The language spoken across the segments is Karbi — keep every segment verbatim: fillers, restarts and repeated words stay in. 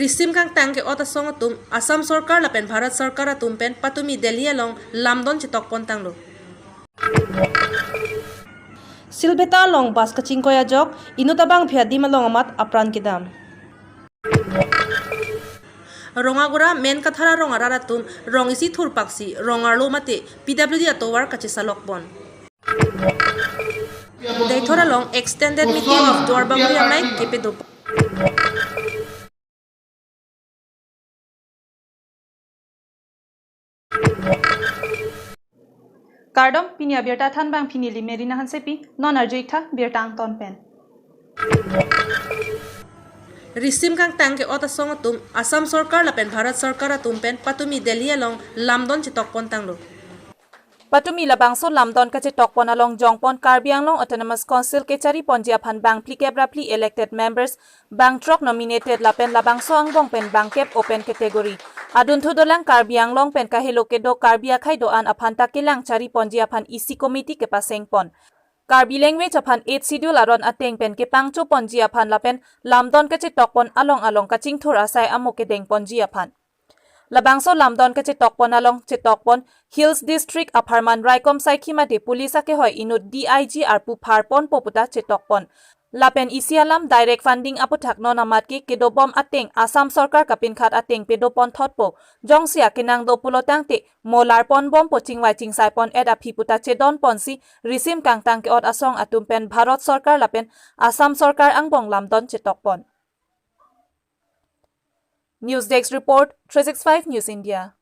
Risim kangtang ke-ot asong atum Assam Sorkar lapen Bharat Sorkar atum pen patumi Delhi along lamdon chetokpon tanglo. Silbeta along bus kachingkoi ajok inut abangpi adim along amat apran kedam. Rongagora Menkathar arong arat atum rong isi thurpaksi rong arlo mate P W D atovar kachesalokpon. Deithor along extended meeting of Duar Bagori amei kepedo. Kardom, pini abirta thanbang pini neli Merina Hansepi, non arjuiktha birta angton pen. Risim kangtang ke-ot asong atum Assam Sorkar lapen Bharat Sorkar atum pen patumi Delhi along lamdon chetokpon tanglo. Patumi labangso lamdon kachetokpon along jongpon Karbi Anglong Autonomous Council kechariponji aphan bangphli kep ra phli elected members, bangthrok nominated lapen labangso angbong pen bangkep open category. Adunthu dolang Karbi Anglong pen kahelo kedo Karbi akhei do-an aphan ta kelang chariponji aphan isi committee kepasengpon. Karbi language aphan Eighth Schedule aron ateng pen kepangchoponji aphan lapen lamdon kachetokpon along along kachingthur asai amo kedengponji aphan. Labangso lamdon kachetokpon along chetokpon Hills District apharman raikom saikhi mate police akehoi inut D I G arpu pharponpo puta chetokpon. Lapen isi alam direct funding aputhak non amat ke kedobom ateng Assam Sorkar kapinkhat ateng pedopon thotpo. Jongsi akenang do pulo tangte mo larponbompo, chingvai chingsaipon et aphi puta chedonponsi risim kangtang ke-ot asong atum pen Bharat Sorkar lapen Assam Sorkar angbong lamdon chetokpon. News Desk Report, three six five News India.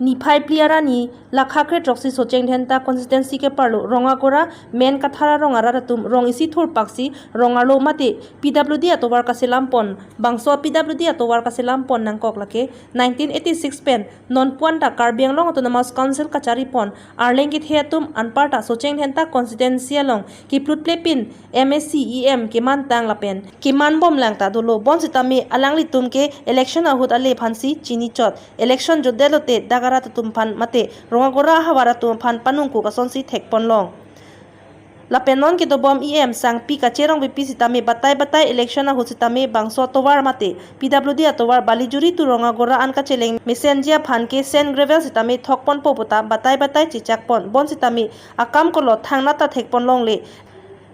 Niphai phli arni lakha kre throksi Socheng Dhenta constituency keparlo Rongagora Menkathar arong arat atum rong isi thurpaksi rong arlo mate P W D atovar kaselampon. Bangso P W D atovar kaselampon nangkok lake nineteen eighty-six pen non puan ta Karbi Anglong Autonomous Council kacharipon arleng kethe atum anparta Socheng Dhenta constituency along kiplutplepin M A C, E M kemantang lapen kemanbomlang ta dolo, bonsitame alanglitum ke election ahut ale aphansi chinichot. Election jotdetlote dak arat atum aphan mate Rongagora ahavar atum aphan panungkuk asonsi thekponlong. Lapen non kedobom E M Sangpi Kache Rongpipi sitame batai batai election ahut sitame bangso atovar mate P W D atovar Balijuri to Rongagora an kacheleng mesenji aphan ke sand gravel sitame thokponpo puta batai batai chechakpon, bonsitame akam kolo thangnat ta thekponlongle.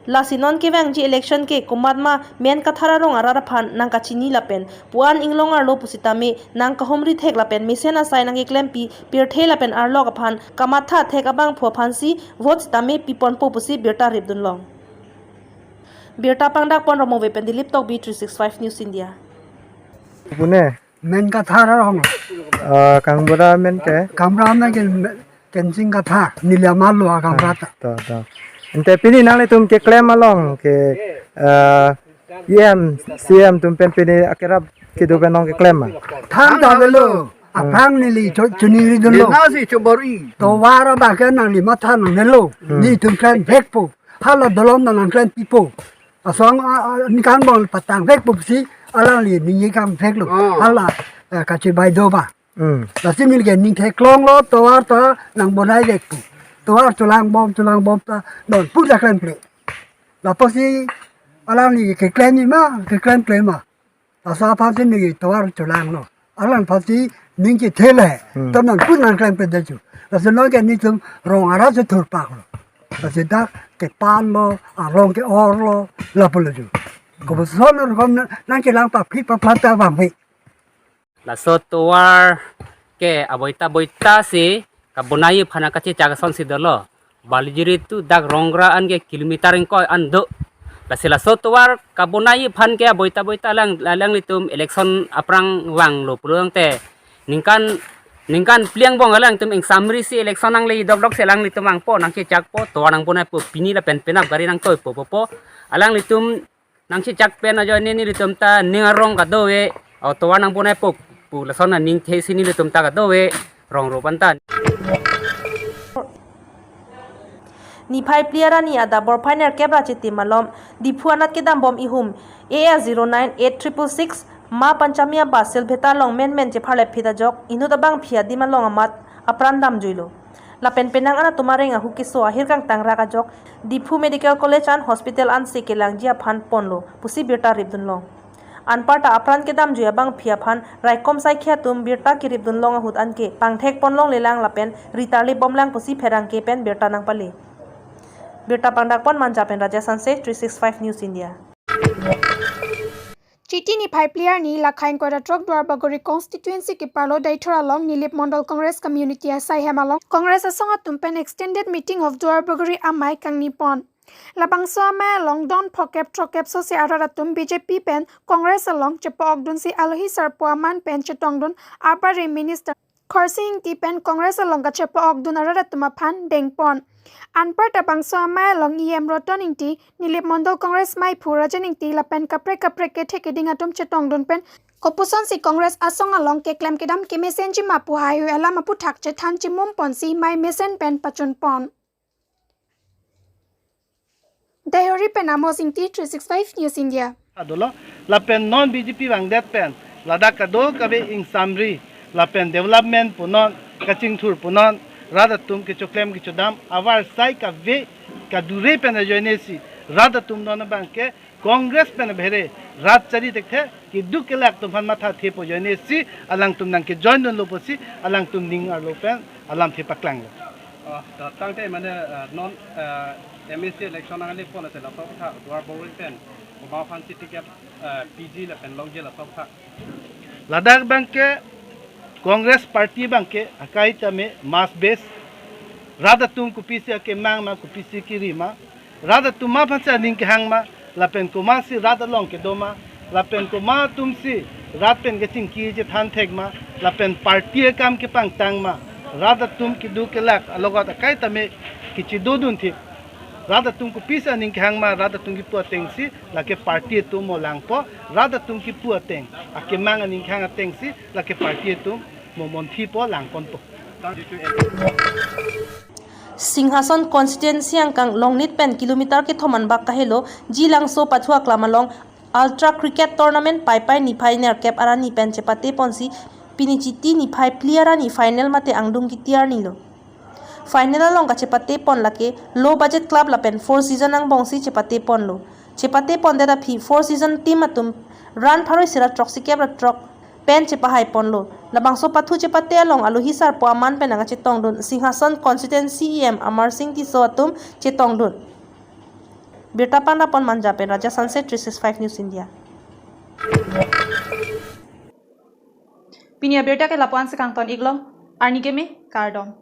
Lasi non kevangji election ke komatma Menkathar arong arat aphan nangkachini lapen puan inglong arlo pusitame nangkahumri thek lapen mesen asai nangkeklempi pirthe lapen arlok aphan kamatha thek abangphu aphansi vote sitame piponpo pusi birta ripdunlong. Birta pangdakpon Romove pen Dilip Tokbi, three six five News India. Pune. Menkathar arong. Ah, Kangbura men ke? Kangbura men ke Kensing Kathar, neli amarlo Kangbura ta. To, to. Ante pini nanglitum keklem along ke, ah, E M, C E M atum pen pini akerap kedo pen nangkeklem ma? Than ta avelo, aphrang neli cho-, choningridunlo. Nasi chobori. Tovar abang ke nangli matha nangnelo. Hmm. Netum klemvekpo. Hala dolom nangklempipo. Asong, ah, ah, ningkan bong patangvekpo pusi alangli ningje klemveklo. Oh. Hala, eh, kachibai do ba. Hmm. Lasi neli ke ning theklonglo, tovar ta nangbonaivekpo. Tovar cholangbom, cholangbom ta non pu ta klemkle. Lapusi alangli keklemji ma, keklemkle ma. Laso aphansi neli tovar cholanglo. Alang aphansi ning chethele. Hmm. Tam nang kun nangklemkledet chu. Lasi non ke netum rong arat si thurpaklo. Lasi dak kepanlo, arong ke-orlo, lapulo chu. Kopuson rong nang, nangkelang paphri paphlata abang he. Laso tovar ke aboita boita si kabonai aphan kachechak asonsi dolo. Balijuri to dak Rongagora an ke kilometer ingkoi an do. Lasi laso tovar kabonai aphan ke aboita boita alang, alanglitum election aphrang vanglo pulo tangte ningkan, ningkan phli angbong alangtum ingsamri si election nangle dokdok si alanglitum vangpo, nangchechakpo, tovar nangbonaipo, pini lapen penap gari nangtoipo, po, po. Alanglitum nangchechak pen ajoine nelitum ta ning arong kadokave, o tovar nangbonaipo pu lason aning thesi nelitum ta kadokave rong ro panta. Niphai phli arni adap porphai nerkep ra chitim malom Diphu anat kedambom ihum A S zero nine eight triple six Ma Panchami abus Silbeta along menmen chepharlepphit ajok inut abangpi adim along amat apran damjuilo. Lapen penang an atum areng ahu keso ahir kangtang rak ajok Diphu Medical College an hospital ansi kelangji aphan ponlo pusi birta ripdunlong. Anparta apran kedamjui abangpi aphan raikom saikhi atum birta keripdunlong ahut anke pangthek ponlonglelang lapen ritarlip bomlang pusi pherangke pen birta nangpale. Birta pangdakpon Manja pen Raja Sanse, three six five News India. Chiti niphai phli arni Lakhain Koiratrok Duarbagori constituency keparlo Deithor along Nilip Mondol Congress Community asai hem along Congress asong atum pen extended meeting of Duarbagori amei kangni pon. Labangso amei along don phokep throkep sose arat atum B J P pen Congress along chepa-okdunsi alohi sarpo aman pen chetongdun abari Minister Khorsing Ingti pen Congress along kachepa-okdun arat atum aphan dengpon. Anparta bangso amei along E M Roton Ingti, Nilip Mondol Congress meiphu Rajan Ingti lapen kaprek kaprek kethe keding atum chetongdun pen kopusonsi Congress asong along keklem kedam kemesenji ma pu haihui alam aputhak chethan chimum ponsi mei mesen pen pachun pon. Deithor pen Amos Ingti, three six five News India. Adolo, lapen non B J P vangdet pen ladak kadokave ingsamri lapen development punon, kachingthur punon, rat atum kechoklem kechodam avarsai kave kadure pen ajoinesi rat atum non abangke Congress pen abhere rat chari thekthe keduk kelak atum aphan matha thepo ajoinesi alangtum nangkejoindunlo pusi alangtum ning arlo pen alamthe paklanglo. Oh, ta tangte mane, eh, non, eh, M A C election nangle pon ase laso aphuthak Duarbagori pen komat aphansi ticket, eh, piji lapen longji laso aphuthak. Ladak abangke Congress Party abangke akai tame mass base, rat atum kopisi akemang ma kopisi kiri ma, rat atum aphansi aning kehang ma, lapen komatsi rat along kedo ma, lapen komat atumsi rat pen kachingki chethan thek ma, lapen party akam kepangtang ma, rat atum keduk kelak alogot akai tame kechedodun thip. Rat atum kopisi aning kehang ma, rat atum kipu atengsi lake party atum mo langpo, rat atum kipu ateng, akemang aning kehang atengsi lake party atum mo monthipo langponpo. Singhason constituency angkang Longnit pen kilometer kethom anbak kahelo Jilangso pathu aklam along Ultra Cricket Tournament Paipai niphai nerkep arni pen chepate ponsi pini Chiti niphai phli arni final mate angdung kiti arnilo. Final along kachepate pon lake Low Budget Club lapen Four Season angbongsi chepate ponlo. Chepate pondet aphi Four Season team atum run pharo isi ra throksi kep ra throk pen chepahai ponlo. Labangso pathu chepate along alohi sarpo aman pen nangkachetongdun Singhason constituency E M Amar Sing Tisso atum chetongdun. Birta pangdakpon Manja pen Raja Sanse, three six five News India. Pini abirta ke lapu-ansi kangton iklo, arni keme, kardom.